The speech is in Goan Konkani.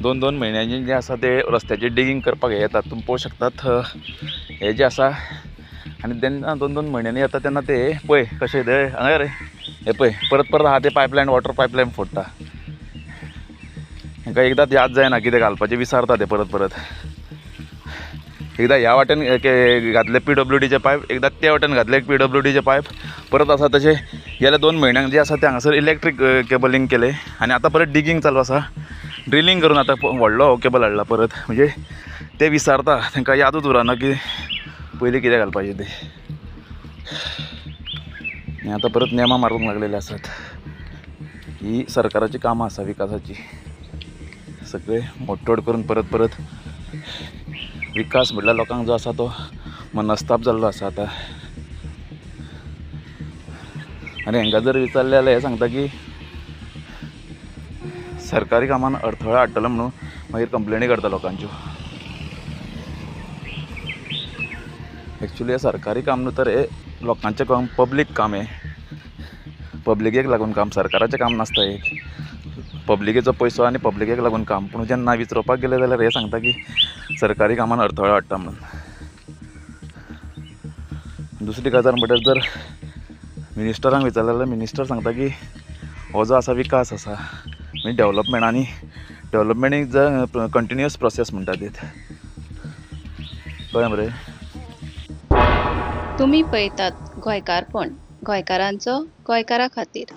दोन दोन म्हयन्यांनी जे आसा ते रस्त्याचेर डिगींग करपाक हे येतात, तुमी पळोवंक शकतात हे जे आसा. आनी तेन्ना दोन दोन म्हयन्यांनी येता तेन्ना ते पळय कशें ते हांगा रे हे पळय परत परत आहा ते पायपलायन, वॉटर पायपलायन फोडटा. तांकां एकदां याद जायना कितें घालपाचें, विसरता ते परत परत. एकदां ह्या वाटेन घातले पी डब्ल्यू डीचे पायप, एकदां ते वाटेन घातले पी डब्ल्यू डीचे पायप, परत आसा तशें गेल्या 2 म्हयन्यांक जे आसा ते हांगासर इलेक्ट्रीक केबलिंग केलें आनी आतां परत डिगींग चालू आसा. ड्रिलींग करून आतां व्हडलो केबल हाडला परत. म्हणजे ते विसरता, तांकां यादूच उरना की पयलीं कितें घालपाचें तें. आनी आतां परत नेमां मारूंक लागलेले आसात. ही सरकाराची कामां आसा विकासाची, सगळे मोडतोड करून परत परत विकास म्हटल्यार लोकांक जो आसा तो मनस्ताप जाल्लो आसा आतां. आनी हांकां जर विचारलें जाल्यार हे सांगता की सरकारी कामान अडथळो हाडटलो म्हणून मागीर कंप्लेनी करता लोकांच्यो. एक्चुली हे सरकारी काम न्हू तर हे लोकांचें काम, पब्लीक काम हें, पब्लिकेक लागून काम, सरकाराचें काम नासता. एक पब्लिकेचो पयसो आनी पब्लिकेक लागून काम. पूण जेन्ना विचारपाक गेले जाल्यार हे सांगता की सरकारी कामान अडथळो हाडटा म्हणून. दुसरी गजाल म्हणल्यार जर मिनिस्टरांक विचारलें जाल्यार मिनिस्टर सांगता की हो जो आसा विकास आसा म्हणजे डेवलपमेंट, आनी development is a continuous process म्हणटा ते. कळ्ळें मरे? तुमी पळयतात गोंयकारपण, गोंयकारांचो गोंयकारा खातीर.